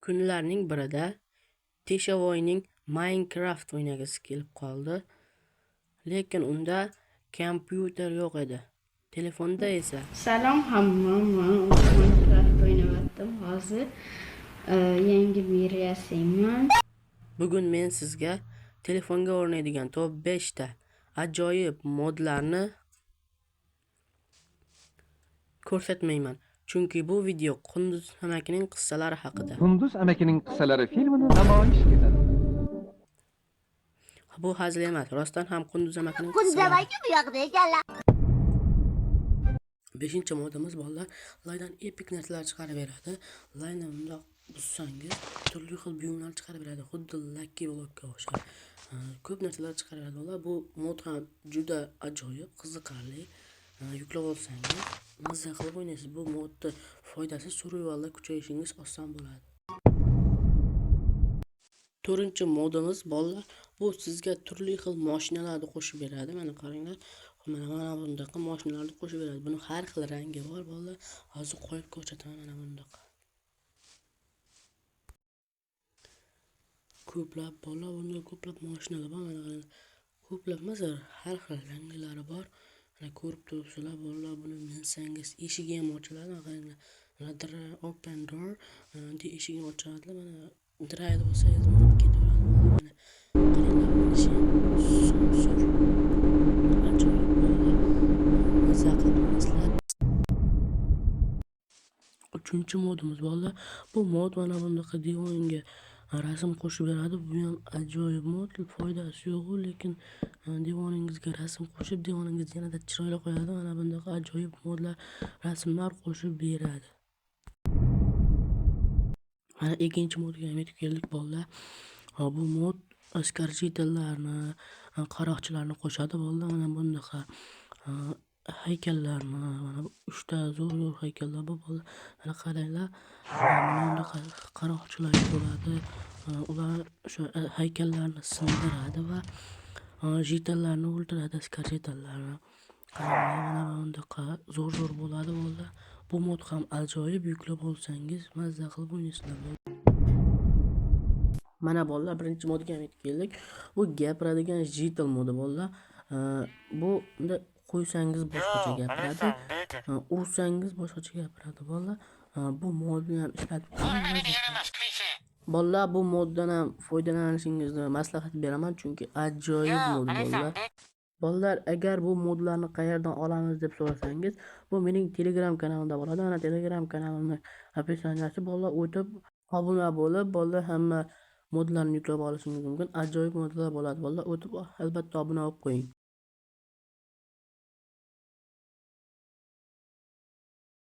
Kunlarning birida Teshaboyning Minecraft o'ynagisi kelib qoldi. Lekin unda kompyuter yo'q edi. Telefonda esa Salom hamma, man Minecraft o'ynayaptim hozir. Yangi bir yasayman. Bugun men sizga telefonga o'rnaydigan top 5 ta ajoyib modlarni ko'rsatmayman. Chunki bu video Qunduz amakining qissalari haqida. Qunduz amakining qissalari filmini namoyish etadi. Bu hazil emas, rostdan ham Qunduz amakining Qunduz qissalari. Amaki bu yoqda ekanlar. Beshinchi modimiz, bolalar, laydan epik narsalar chiqarib beradi. Layni bundoq buzsangiz, turli xil buyumlar chiqarib beradi. Xuddi Lucky Blockka o'xshab. Ko'p narsalar chiqarib beradi, bolalar. Bu mod ham juda ajoyib, qiziqarli. Yuklab olsangiz, mazza qilib o'ynaysiz. Bu modni foydasi survivalda kuchayishingiz oson bo'ladi. To'rtinchi modimiz, bolalar, bu sizga turli xil mashinalarni qo'shib beradi. Mana qaranglar. Mana bunaqa mashinalarni qo'shib beradi. Buni har xil rangi bor, bolalar. Hozir qo'yib ko'rsataman mana bunaqa. Ko'plab bolalar, bunda ko'plab mashinalar bor. Mana qaranglar. Ko'plab emas, har xil ranglari bor. Mana ko'rib turibsizlar, bolalar, buni minsangiz eshigi ham ochiladi. Mana qaranglar. Mana open door, eshigini ochadilar. Mana drive bo'lsangiz minib ketaveradi. Mana qaranglar, minishi ham zo'r. Ajoyib, bolalar. Mazza qilib minasizlar. Uchinchi modimiz, bolalar. Bu mod mana bunaqa divanga rasm qo'shib beradi. Bu ham ajoyib mod, foydasi yo'q, lekin divoningizga rasm qo'shib, divoningizni yanada chiroyli qo'yadi. Mana bunaqa ajoyib modlar, rasmlar qo'shib beradi. Mana ikkinchi modga ham yetib keldik, bolalar. Bu mod askar-jitellarni, qaroqchilarni qo'shadi, bolalar. Mana bunaqa haykallarni, mana bu 3 ta zo'r-zo'r haykallar bu, bolalar. Mana qaranglar, mana bunaqa qaroqchilar bo'ladi. Ular o'sha haykallarni sindiradi va jitellarni o'ldiradi, askar-jitellarni. Qaranglar, mana bunaqa zo'r-zo'r bo'ladi, bolalar. Bu mod ham ajoyib, yuklab olsangiz mazza qilib o'ynaysizlar. Mana bolalar, birinchi modga ham yetib keldik. Bu gapiradigan jitel modi, bolalar. Bu unda qo'ysangiz boshqacha gapiradi, ursangiz boshqacha gapiradi, bolalar. Bu modni ham ishlatib ko'ring. Bolalar, bu moddan ham foydalanishingizni maslahat beraman, chunki ajoyib mod, bolalar. Bolalar, agar bu modlarni qayerdan olamiz deb so'rasangiz, bu mening Telegram kanalimda bo'ladi. Mana Telegram kanalimni описания si, bolalar, o'tib obuna bo'lib, bolalar, hamma modlarni yuklab olishingiz mumkin. Ajoyib modlar bo'ladi, bolalar. O'tib albatta obuna bo'lib qo'ying.